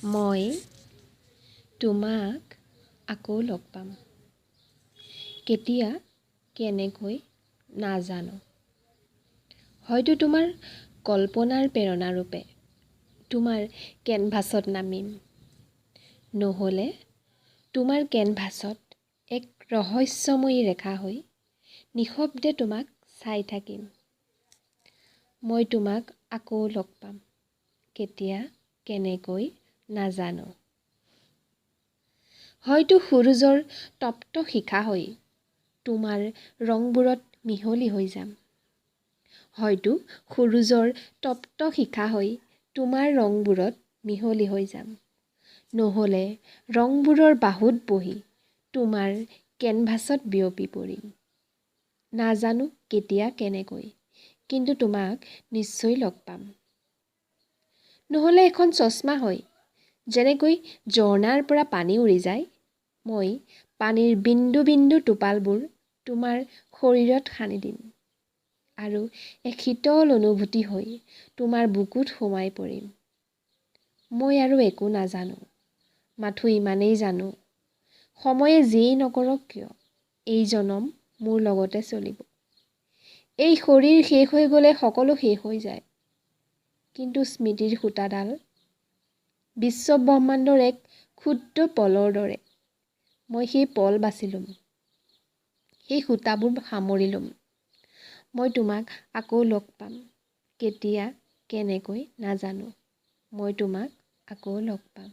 মই তোমাক আকৌ লগ পাম। কেতিয়া, কেনেকৈ নাজানো। হয়তো তোমাৰ কল্পনাৰ প্ৰেৰণাৰূপে তোমাৰ কেনভাছত নামিম, নহ'লে তোমাৰ কেনভাছত এক ৰহস্যময়ী ৰেখা হৈ নিঃশব্দে তোমাক চাই থাকিম। মই তোমাক আকৌ লগ পাম। কেতিয়া, কেনেকৈ নাজানো। হয়তো সূৰুযৰ তপ্ত শিখা হৈ তোমাৰ ৰংবোৰত মিহলি হৈ যাম। হয়তো সূৰুযৰ তপ্ত শিখা হৈ তোমাৰ ৰংবোৰত মিহলি হৈ যাম। নহ'লে ৰংবোৰৰ বাহুত বহি তোমাৰ কেনভাছত বিয়পি পৰিম। নাজানো কেতিয়া, কেনেকৈ, কিন্তু তোমাক নিশ্চয় লগ পাম। নহ'লে এখন চশমা হৈ, যেনেকৈ ঝৰ্ণাৰ পৰা পানী উৰি যায়, মই পানীৰ বিন্দু বিন্দু টোপালবোৰ তোমাৰ শৰীৰত সানি দিম আৰু এক শীতল অনুভূতি হৈ তোমাৰ বুকুত সোমাই পৰিম। মই আৰু একো নাজানো, মাথোঁ ইমানেই জানো, সময়ে যিয়েই নকৰক কিয়, এই জনম মোৰ লগতে চলিব। এই শৰীৰ শেষ হৈ গ'লে সকলো শেষ হৈ যায়, কিন্তু স্মৃতিৰ সূতাডাল বিশ্বব্ৰহ্মাণ্ডৰ এক ক্ষুদ্ৰ পলৰ দৰে। মই সেই পল বাছি ল'ম, সেই সূতাবোৰ সামৰি ল'ম। মই তোমাক আকৌ লগ পাম। কেতিয়া, কেনেকৈ নাজানো। মই তোমাক আকৌ লগ পাম।